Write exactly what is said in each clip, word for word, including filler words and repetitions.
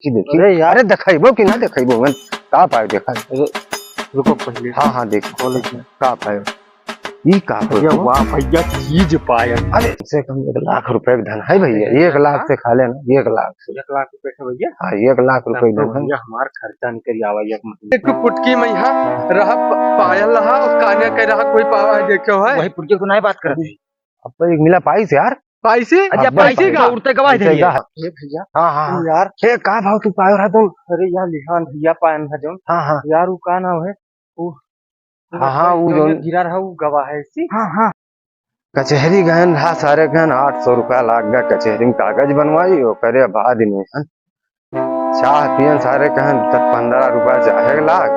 देखी, देखी। अरे यार। अरे, देखइबो कि ना देखइबो, मन का पायो देखा। अरे, रुको पहिले। हाँ, हाँ, देखो। खोले के। का पायो? ई का हो? भैया, वाह भैया, चीज पायो। अरे, कम से कम एक लाख रुपए के धन है भैया, एक लाख से खा लेना, एक लाख से। एक लाख रुपए के भैया? हाँ, एक लाख रुपए के धन है। भैया, हमार खर्चा निकल आवा एक महीना। एक पुटकी में यहाँ रहा प-, पायल रहा और कान्या के रहा कोई पावा है, देखो है। वही पुटकी को नहीं बात करत है। अब तो एक मिला पाइस यार। पाइसी? अच्छा, अब पाइसी पाइसी का? उड़ते गवाही दे रही है। ए भैया। हाँ, हाँ, हाँ। यार। ए, का भाव तू पायो रहा तुम? अरे यार, लिहान भैया पायन है जोन। हाँ, हाँ। यार, वो का नाम है? वो, हाँ, हाँ, वो वो जोन गिरा रहा, वो गवाह है इसी। हाँ, हाँ। कचहरी गयन रहा, सारे कहन आठ सौ रुपया लाग गा, कचहरी में कागज बनवाई, ओकरे बाद में हन चाह पियन, सारे कहन त-, पन्द्रह रुपया चाहे लाग,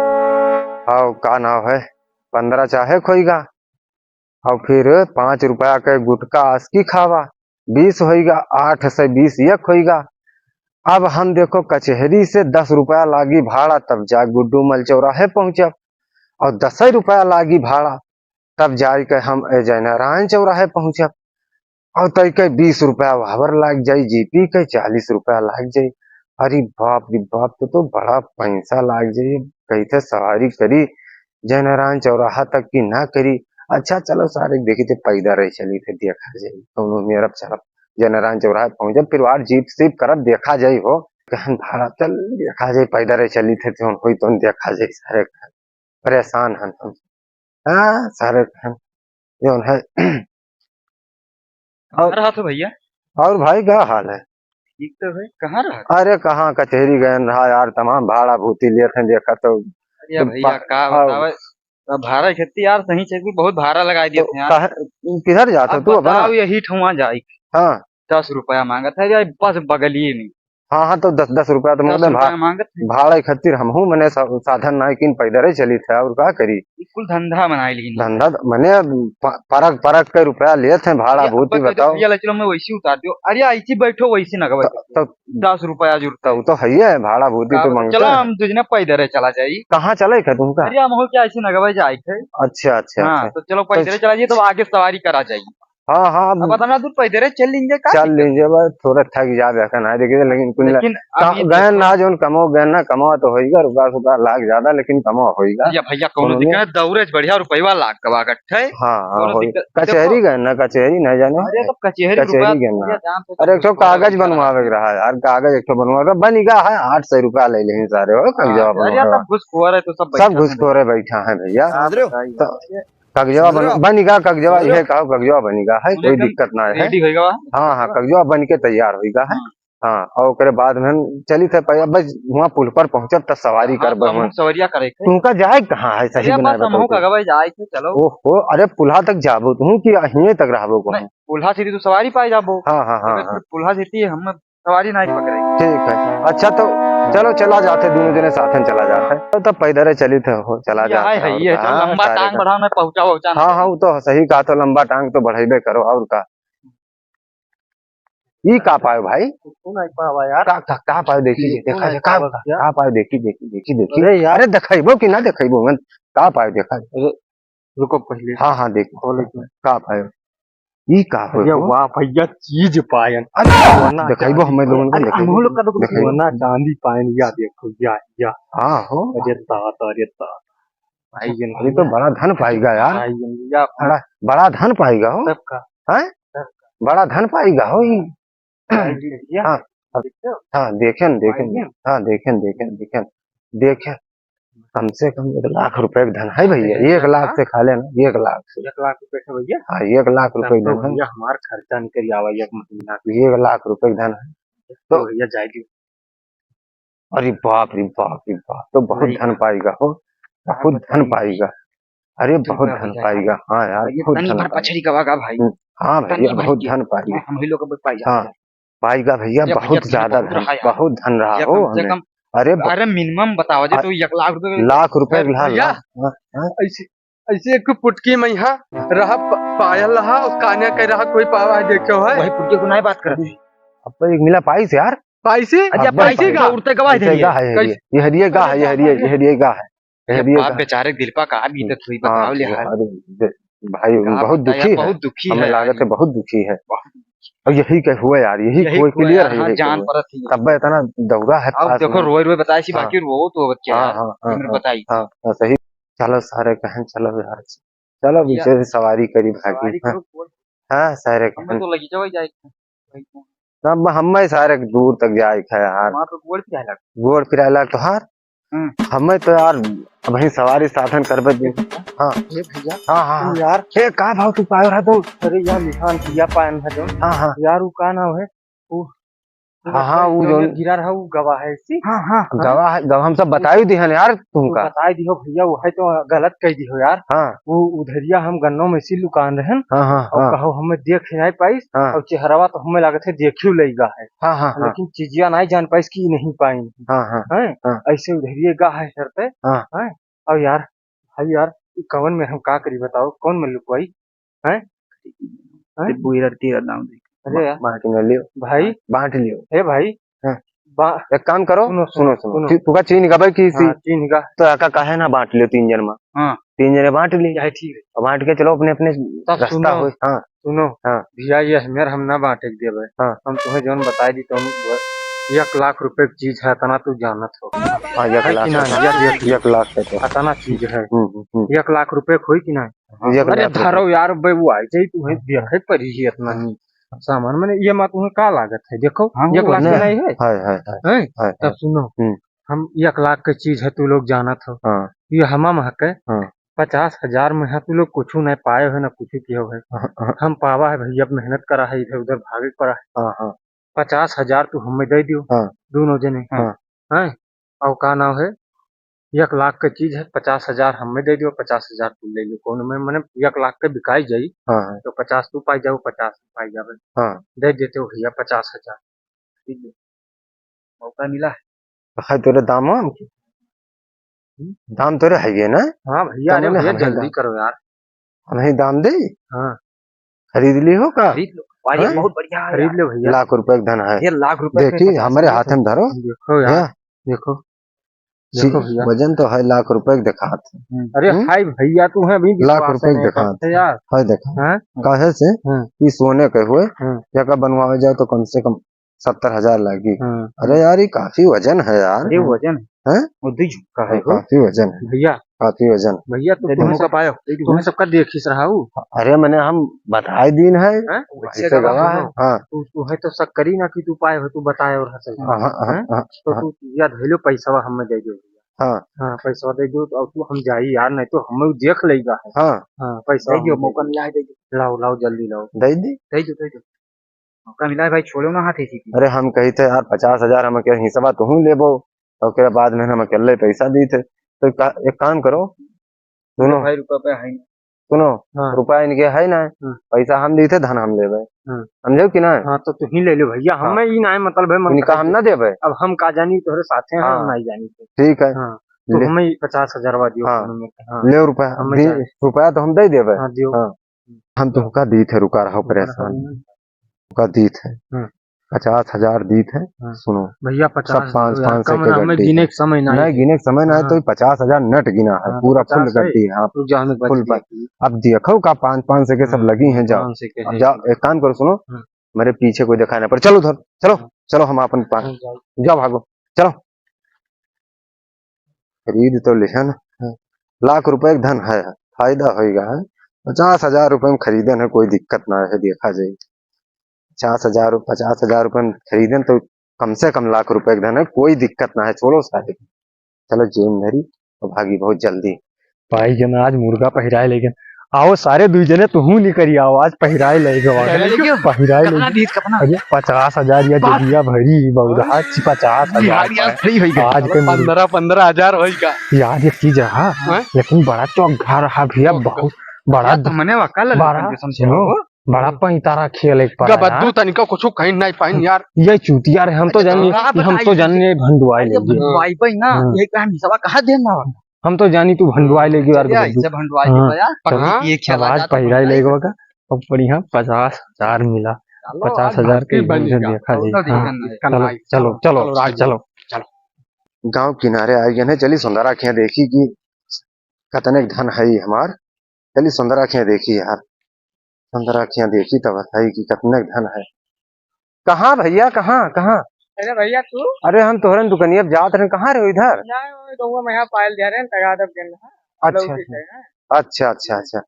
और का नाम है, पन्द्रह चाहे खोई गा। और फिर पाँच रुपया के गुटखा आसकी खावा, बीस होइगा, आठ से बीस एक होइगा। अब हम देखो कचहरी से दस रुपया लागी भाड़ा, तब जा गुड्डू मल चौराहे पहुँचब, और दस रुपया लागी भाड़ा, तब जाए के हम ए जयनारायण चौराहे पहुँचब। और तई के बीस रुपया वहाँ पर लाग जाई, जीपी के चालीस रुपया लाग जाई। अरे बाप रे बाप, तो, तो बड़ा पैसा लाग जाई। कैसे सवारी करी, जयनारायण चौराहा तक की ना करी। अच्छा चलो सारे देखी थे, पैदल रही चली थे, देखा जाई कौनो मेरब चलब, जयनारायण चौराहा पहुँचब, फिर वहाँ जीप सीप करब, देखा जाई हो। कहन भाड़ा चल देखा जाई, पैदल रही चली थे, तो कोई तो देखा जाई सारे। परेशान हन हम। हाँ, सारे हन। जौन है। और कहाँ रहा था भैया? और भाई, का हाल है? ठीक तो है। कहाँ रहा था? अरे, कहाँ, कचहरी गयन रहा यार, तमाम भाड़ा भूती लेत हैं, देखा तो। अरे तो भैया, पा-, का और बतावे, अब भाड़ा खेती यार सही से भी बहुत भाड़ा लगाई दिए तो थे यार। कहाँ, किधर जात हो अब तू अपना? बताओ, यही ठुआ जाई। हाँ। दस रुपया मांगत है यार, बस बगलिए में। हाँ, हाँ, तो दस, दस रुपया तो दस मतलब रुपया भा-, मांगत है। भाड़ा खातिर हमहू मने सा-, साधन नाई किन, पैदल ही चली थे, और का करी? ई कुल धंधा बनाई लीन। धंधा त-, मने प-, परक, परक के रुपया लेत हैं भाड़ा, या भूती अब बताओ। भैया, ले चलो, मैं वैसे उतार दियो। अरे, ऐसे बैठो, वैसे न गवाई तो, तो दस रुपया जुड़ता तो, है। तो है ही है, भाड़ा भूती का तो बता-, मांगता चलो, है। हम दुजने पैदल ही चला जाई। कहाँ चले थे तुमका? अरे, हम हो क्या ऐसे न गवाई जाए थे। अच्छा, अच्छा, हाँ, अच्छा। तो चलो, तो पैदल ही चला जाइए, तो आगे सवारी करा जाइए। हाँ, हाँ, अब अब इतना दूर पैदल चल लेंगे का चल दिक्कत? लेंगे, बस थोड़ा थक जाबे का ना, देखिए, लेकिन कुल लेकिन का-, अब ये गहन देखो ना, जौन कमो, गहन ना कमो तो होइगा, रुपया, रुपया लाग ज्यादा, लेकिन कमो होइगा। या भैया, कौनो कोनो दिक्कत नहीं। नहीं, दौड़े से बढ़िया रुपया लाग के बागट है। हाँ, हाँ, कौनो होई। दिक्कत, कचहरी देखो। गए ना, कचहरी नहीं जाने। अरे, तो कचहरी कचहरी रुपया गए ना। भैया, जान तो अरे, एक ठो सब कागज रुपया बनवावे के रहा यार, कागज एक ठो बनवावे के, बनिगा है, आठ सौ रुपया ले लेंगे सारे, हो, हाँ, कागजवा अरे, बनवावे। सब घुसखोर है, तो सब बैठा अरे, सब है। घुसखोरे बैठा है भैया। हाँ, समझ रहे हो? बताइए। तो कागजवा बन-, बनिगा, कागजवा, समझ रहे हो? ये कहो, कागजवा बनिगा है, कोई एकदम दिक्कत ना है। Ready होइगा बा? हाँ, हाँ, कागजवा बन के तैयार होइगा है। हाँ। हाँ, और ओकरे बाद में हम चली थे, पहले बस वहाँ पुल पर पहुँचब, तब सवारी हाँ, करब तो हम। हमहूँ सवरिया करे के। तुमका जाए कहाँ है, सही अरे, बनाए बस हमहूँ बताओ तो। कगवा जाए के, चलो। ओहो, अरे, पुल्हा तक जाबो तुम कि हिये तक रहबो को? नहीं, पुल्हा से तो सवारी पाए जाबो। हाँ, हाँ, हाँ, अबे, हाँ। पुल्हा से हम सवारी नहीं पकड़े। ठीक है, अच्छा तो चलो चला जाते, दोनों जने साथ में चला जाते। तो तब पैदल ही चली थे हो, चला ये जाते है, हैं है, और ये है, चलो कहाँ लंबा सारे टांग का। बढ़ा में पहुँचा वहुँचा हाँ, नहीं। हाँ, वो तो सही कहा, तो लंबा टांग तो बढ़ेबे करो और का। ई का पायो भाई? कुछ नहीं पावा यार। का, का, का पायो देखी, ये देखा, कौन है देखा, पावा का, यार? का पायो देखी, देखी, देखी, देखी। अरे यार। अरे देखइबो कि ना देखइबो, मन का पायो देखा। अरे रुको पहिले। हाँ, हाँ, देखो। खोले के। का पायो? ई का हो भैया, हो? वाह भैया, चीज पायन। अरे, सोना देखइबो चांदी हमें लोगन को अरे, देखइबो। हम लोग का तो कुछ देखइबो। सोना चांदी पायन, या देखो, या, या। हाँ, हो। अरे तात, अरे तात। भाई, ये अरे, तो बड़ा धन पाइगा यार। भाई, ये या बड़ा, बड़ा धन पाइगा हो। सबका। हैं? सबका। बड़ा धन पाइगा हो ई। भाई, ये हाँ, देखो। हाँ, देखेन, देखेन। भाई, ये हाँ, देखेन, देखेन, देखेन। देखेन। कम से कम एक लाख रुपए के धन है भैया, एक लाख से खा लेना, एक लाख से। एक लाख रुपए के भैया? हाँ, एक लाख रुपए के धन है। भैया हमार खर्चा निकल आवा एक महीना के। एक लाख रुपए के धन है। तो तो भैया जाए दियो। अरे बाप रे बाप रे बाप, तो बहुत धन पाएगा हो, बहुत धन पाएगा। अरे बहुत धन पाएगा, हाँ यार, बहुत धन पाएगा। पछड़ी का भागा भाई। हम्म, हाँ भैया, बहुत धन पाएगा। हम ही लोग अब पाई जाते हैं। पाएगा भैया, बहुत ज्यादा धन, बहुत धन रहा हो हमें। अरे, अरे minimum बतावा जे तो एक लाख रुपए। लाख रुपए ला, भैया, ला, हाँ, हाँ। ऐसे, ऐसे एक पुटकी में यहाँ रहा, प-, पायल रहा और कान्या के रहा, कोई पावा है, देखो है। वही पुटकी को नहीं बात करते। अब तो एक मिला पाइस यार। पाइसी? अच्छा, अब पाइसी का? उड़ते गवाही दे रही है। ये हरिये का है, ये हरिये, ये हरिये का है। ये बाप बेचारे दिलपा का बीतत हुई, बताओ ले हाल। अरे, भाई, बहुत दुखी है। बहुत दुखी है। हमें लागत है, बहुत दुखी है। बहुत दुखी। अब यही के हुए यार, यही यही हुए, हुए clear यार, है, हाँ, यही के जान हुए। परत ही है। तब इतना दौरा है अब पास देखो, में। रोए रोए बताए सी, हाँ। बाकी रो तो बच्चे हाँ, यार, हाँ, हाँ, फिर हाँ, बताई। हाँ, हाँ, सही। चलो सारे कहन, चलो यार, चलो अब सही है। इसे सवारी करी भागी। सवारी हाँ। करो, गोड़। हाँ, सारे हमें कहन। तो लगी जाओ जाए। अब हमें सारे दूर तक जाए के है यार। वहाँ पे गोड़ पिराए लग। गोड़ पिराए लग तोहार? हम्म। हमें तो यार अबहीं सवारी साधन करबे दे। हाँ। ए भैया, हाँ, हाँ, तू हाँ। यार। ए, का भाव तू पायो रहा तू? अरे यार, निशान किया पायन है जो। हाँ, हाँ। यार, वो का नाम है? वो, हाँ, हाँ, वो वो जो जो गिरा रहा, वो गवाह है इसी। हाँ, हाँ, हाँ। गवाह है, गवाह हम सब बताई दिहन यार तू तुमका। बताई दिहो भैया, वो है तो गलत कह दिहो यार। हाँ। वो उधरिया हम गन्नों में सी लुकान रहन। हाँ, हाँ, और हाँ। कहो हमें देख नहीं पाइस। हाँ। और चेहरवा तो हमें लागत है देखियो लइगा है। हाँ, हाँ, हाँ। लेकिन चीजिया नहीं जान पाइस कि नहीं पाइन। हाँ, हाँ, हैं? हाँ। ऐसे उधरिए गा है सर पे। हाँ। हैं? और यार, भाई यार, ई कवन में हम का करी बताओ, कौन में लुकवाई? हैं? हैं? ते बुइरर तीर दाम दे। अरे यार। बांट न लियो। भाई। बांट लियो। ए भाई। हाँ। बा-, एक काम करो, सुनो, सुनो, सुनो, सुनो। सुनो। तू, तू का चीन का भाई की सी? हाँ, चीन का। तो आका काहे ना बांट लियो तीन जन में? हाँ। तीन जने बांट ली। यही ठीक है। और बांट के चलो अपने, अपने तब रास्ता सुनो। हो। हाँ। सुनो, हाँ। भैया, ये हमें हम ना बांटे के देबे। हाँ। हम तुम्हें जौन बताई दी, तुम एक लाख रुपए की चीज है, इतना तू जानत हो। हाँ, एक है लाख कि ना? है। या देख लो। एक लाख है तो। इतना चीज है। हम्म, हम्म, हम्म। एक लाख रुपए की होई कि ना? हाँ, एक अरे लाख रुपए। धरो यार, बे, वो आई जाई, तुम्हें देखे पड़ी ही इतना ही। सामान, मैंने ये मा तुम्हें का लागत है? देखो, हाँ, एक वो लाख ना। के नहीं है? है, है, है। हैं? है, तब है। सुनो, हम्म। हम एक लाख के चीज है, तू लोग जानत हो। हाँ। ये हमा महक है। हाँ। पचास हजार में है, तू लोग कुछ नहीं पाए हो, ना कुछ किए हो है। हाँ, हाँ। हम पावा है भैया, मेहनत करा है, इधर उधर भागे के पड़ा है। हाँ, हाँ। पचास हजार तू हमें दे दियो, हाँ। दोनों जने। हाँ। हैं? और का नाम है, एक लाख के चीज है, पचास हजार हमें दे दियो, पचास हजार तू ले लो, कौन में, मने, एक लाख के बिकाई जाई, हाँ, हाँ। तो पचास तू पाई जाओ, पचास तू पाई जावे। हाँ। दे देते हो भैया पचास हजार। ठीक है। मौका मिला है। है तोरे दाम वाम? हम्म? दाम तोरे है ये ना? हाँ भैया, तो अरे मैंने भैया, हमें जल्दी दाम, करो यार। हमें दाम दे? हाँ। खरीद ली हो का? खरीद लो। अरे, हाँ? बहुत बढ़िया है खरीद यार। लो भैया। लाख रुपए का धन है। ये लाख रुपए देखी, में पचास हमारे हजार हाथ में धरो। देखो यार, हाँ। देखो। सी-, देखो भैया। वजन तो है, लाख रुपए के देखात है। हम्म। अरे हम्म? हाय भैया, तू है अभी लाख विश्वास रुपए के नहीं देखात करते है। यार। है देखा। हाँ? काहे से? हाँ। ई सोने के हुए, हाँ। या का बनवावे जाए तो कम से कम सत्तर हजार लागी। हाँ। अरे यार, ये काफी वजन है यार। अरे वजन है। हैं? वो दुई झुक्का है हाँ, वो। काफी वजन है। भैया। काफी वजन। भैया, तू दे दो, तुम्हें हमका सब, पायो। दे दो। तुम्हें सबका देखिस रहा हूँ। अरे, मैंने हम बताए दीन है। हैं? वैसे वैसे गवाह गवाह है। है। हाँ। तू, तू है तो शक करी ना कि तू पाए हो, तू बताए और हंसे। हाँ, हाँ, हाँ, हैं? हाँ, तो हाँ। तू या धइलो पैसवा हमें दे दो। हाँ। हाँ, पैसवा दे दो, तो अब तू हम जाई यार, नहीं तो हमें देख लेगा है। हाँ। हाँ, पैसा दे दियो, हमें दे मौका दो। मिला है, दे दो। लाओ, लाओ, जल्दी लाओ। दे दी। दे दो, दे दो। मौका मिला है भाई, छोड़ो ना हाथ ऐसी की। अरे, हम कही थे यार, पचास हजार हम के हिस्सा तुहूँ लेबो, और ओकरे बाद में हम अकेले पैसा दी थे। तो का, एक काम करो, सुनो। भाई, रुपया पे है नहीं। सुनो, हाँ। रुपया इनके है ना, हाँ। पैसा हम दी थे, धन हम लेबे। हाँ। समझो कि ना? हाँ, तो तू ही ले लो भैया, हाँ। हमें ही ना है, मतलब है, मन इनका करे हम ना देबे। अब हम का जानी तोहरे साथे हैं, हाँ। हम नहीं जानी थे। ठीक है। हाँ, तो ले। हमें ही पचास हजार वा दियो, हाँ। कोनो में के, हाँ। ले रुपया, हमें दी, जाए। रुपया तो हम दे देबे। हाँ, दियो। हाँ। हम तो का दी थे, रुका रहो, परेशान। हाँ। का दीत है। हाँ। पचास हजार दीत है। हाँ। सुनो। भैया, सब पचास पाँच, दो यार, पाँच सौ कम के ना, हमें गड्डी गिने है। के समय ना नहीं, है। गिने के समय ना है, हाँ। तो ये पचास हजार नट गिना है, हाँ, पूरा पचास full है। गड्डी है, हाँ, रुक जाओ, हमें बच full गया। पाँच। अब देखो का पाँच, पाँच सौ के सब हाँ, लगी हैं, जाओ। पाँच सौ के अब है। जाओ, एक काम करो, सुनो, हाँ। मेरे पीछे कोई दिखाई ना पड़े, चलो उधर, चलो, हाँ। चलो हम अपन पा-, हाँ, जाओ। जाओ भागो, चलो। खरीद तो लिहन है, लाख रुपए के धन है, फायदा होइगा है। पचास हजार रुपए में खरीदन है, कोई दिक्कत ना है, देखा जाए। पचास हजार, पचास हजार रुपए में खरीदन तो कम से कम लाख रुपए के धन है, कोई दिक्कत ना है, छोड़ो सारे। चलो जेब में धरी, तो भागी बहुत जल्दी। भाई के ना आज मुर्गा पहिराए लेकिन आओ सारे दुई जने, तुहू निकरी आओ, आज पहिराए ले गवा। पहिराए ले गयो? पहिराए ले कितना गयो। दीत, कितना? अरे पचास हजार या बाप। जदिया भरी, बौरा, हाँ? पचास हजार यार, यार, सही होई गया। आज के मुर्गा। पन्द्रह, पन्द्रह हजार होई का? यार, एक चीज रहा, हाँ? लेकिन बड़ा चौक घर रहा भैया, चौक घर। बहुत बड़ा यार, द-, तुमने वकाल बड़ा, कंपटीशन से सुनो, हो? बड़ा पैंतारा खेल एक पड़ा गबद्दू यार। तनिका कुछ कहीं नहीं पाइन यार। ये चूतिया रे, हम तो अच्छा, जानी, आप हम तो बताइए। जानी ये भंडुआई अरे ले गए। भंडुआई पे ना, हाँ। ये काम हिसाबा कहाँ देना? हम तो जानी तू भंडुआई ले गयो यार, चलिए, गबद्दू। इसे भंडुआई हाँ, ले गया। चलो, ये खेला अब आज जाता पहिराई भंडुआई ले गवा का, अब बढ़िया पचास हजार मिला। चलो, पचास हजार आज के बन इधर गया। देखा जी। चलो, हाँ, देखा चलो, नहीं। चलो, चलो, चलो, राज चलो। चलो। गाँव किनारे आई गए हैं, चली सुंदरा के यहाँ देखी कि कतने धन है हमार। चली सुंदरा के यहाँ देखी यार, सुंदरा के यहाँ देखी तब बताई कि कतने धन है। कहाँ भइया, कहाँ, कहाँ? अरे भइया, तू? अरे, हम तोहरन दुकनिया पे जात रहे, कहाँ रहे इधर? ना, वो गौवा में यहाँ पायल दिया रहे, तगादब गेल रहा। अच्छा, लौकी अच्छा। से, हाँ। अच्छा, अच्छा, अच्छा।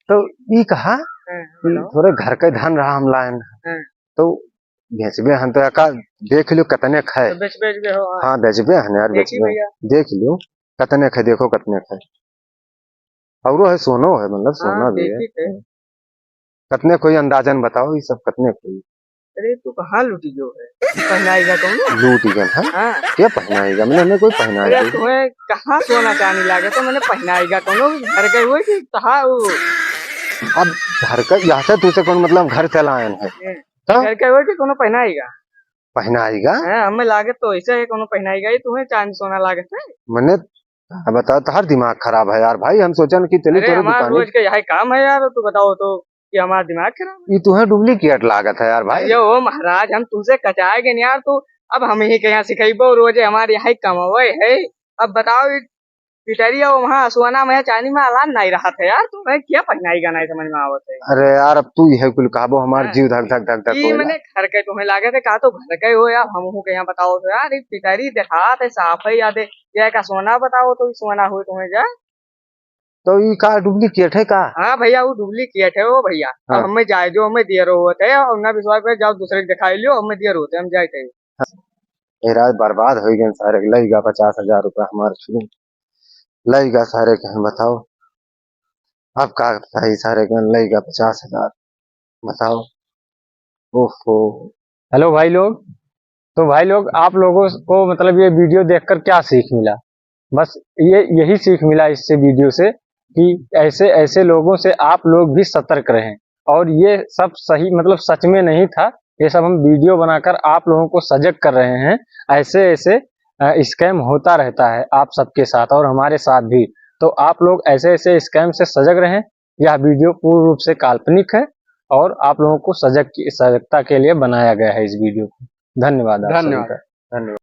तो ई कहा हाँ, कि बताओ। थोड़े घर के धान रहा, हम लायन। हाँ। तो बेचबे हन तो एका देख लियो कतने खाए। तो बेच, बेचबे हो, हाँ। हाँ, बेचबे हन यार, देखी बेचबे। भइया। देख लियो कतने खाए, देखो कतने खाए। औरो है, सोनो है, मतलब सोना हाँ, भी है। देखी थे। कतने कोई अंदाजन बताओ, ये सब कतने कोई? अरे, तू कहाँ लूटी गयो है? पहनाएगा कौन? लूटी गन है? हाँ। क्या पहनाएगा? मैंने हमें कोई पहनाएगा अरे, नहीं। तुम्हें कहाँ सोना चांदी लागे तो मैंने पहनाएगा कौन? घर गए हुए कि कहाँ वो? अब घर का, यहाँ से तुझसे कौन मतलब घर चलायन है? हम्म। तो? घर गए हुए कि कोनो पहनाएगा? पहनाएगा? हाँ, हमें लागत तो ऐसे है, कोनो पहनाएगा, ये तुम्हें चांदी सोना लागत है? मैंने हाँ, बताओ, तोहार दिमाग खराब है यार भाई। हम सोचन कि चली अरे, तोरे हमार दुकानी। रोज के यही काम है यार, तू बताओ तो कि हमार दिमाग खराब है। ई तुहे duplicate लागत है यार भाई। अरे ओ महाराज, हम तुमसे कचाए गए यार, तू अब हम ही के यहाँ सिखाइबो, रोज हमारे यहाँ कमावे है। अब बताओ, ई पिटरिया वहाँ सोना में चांदी में अलान नहीं रहा था यार, तुम्हें क्या पहनाई का नहीं समझ में आवत है? अरे यार, अब तू यह कुल कहबो, हमार हाँ। जीव धक धक धक धक ई होएला। मने घर के तुम्हें लागत है, का तो घर के हो यार, हम के यहाँ बताओ तो यार, ई पिटरी देखात है, साफ है याद है, या का सोना बताओ तो ई सोना हुए तुम्हें जा। तो ई का duplicate है का? हाँ भइया, वो duplicate है वो भइया। अब हाँ। हमें जाए जो हमें दियर होत है, और ना विश्वास पे जाओ दूसरे के दिखाई लियो, हमें दियर होत है, हम जाए थे। ए राज बर्बाद हो गए सारे, लइगा पचास हजार रुपया हमारे छुरी, लइगा सारे के हम बताओ, अब का बताई सारे के लइगा पचास हजार, बताओ। ओहो। Hello भाई लोग, तो भाई लोग, आप लोगों को मतलब ये video देखकर क्या सीख मिला? बस ये, यही सीख मिला इससे, video से, कि ऐसे, ऐसे लोगों से आप लोग भी सतर्क रहें। और ये सब सही, मतलब सच में नहीं था, ये सब हम video बनाकर आप लोगों को सजग कर रहे हैं। ऐसे, ऐसे, अ, scam होता रहता है आप सबके साथ और हमारे साथ भी। तो आप लोग ऐसे, ऐसे scam से सजग रहें। यह video पूर्ण रूप से काल्पनिक है और आप लोगों को सजग की, सजगता के लिए बनाया गया है इस video को। धन्यवाद आप सभी धन्यवाद। का। धन्यवाद।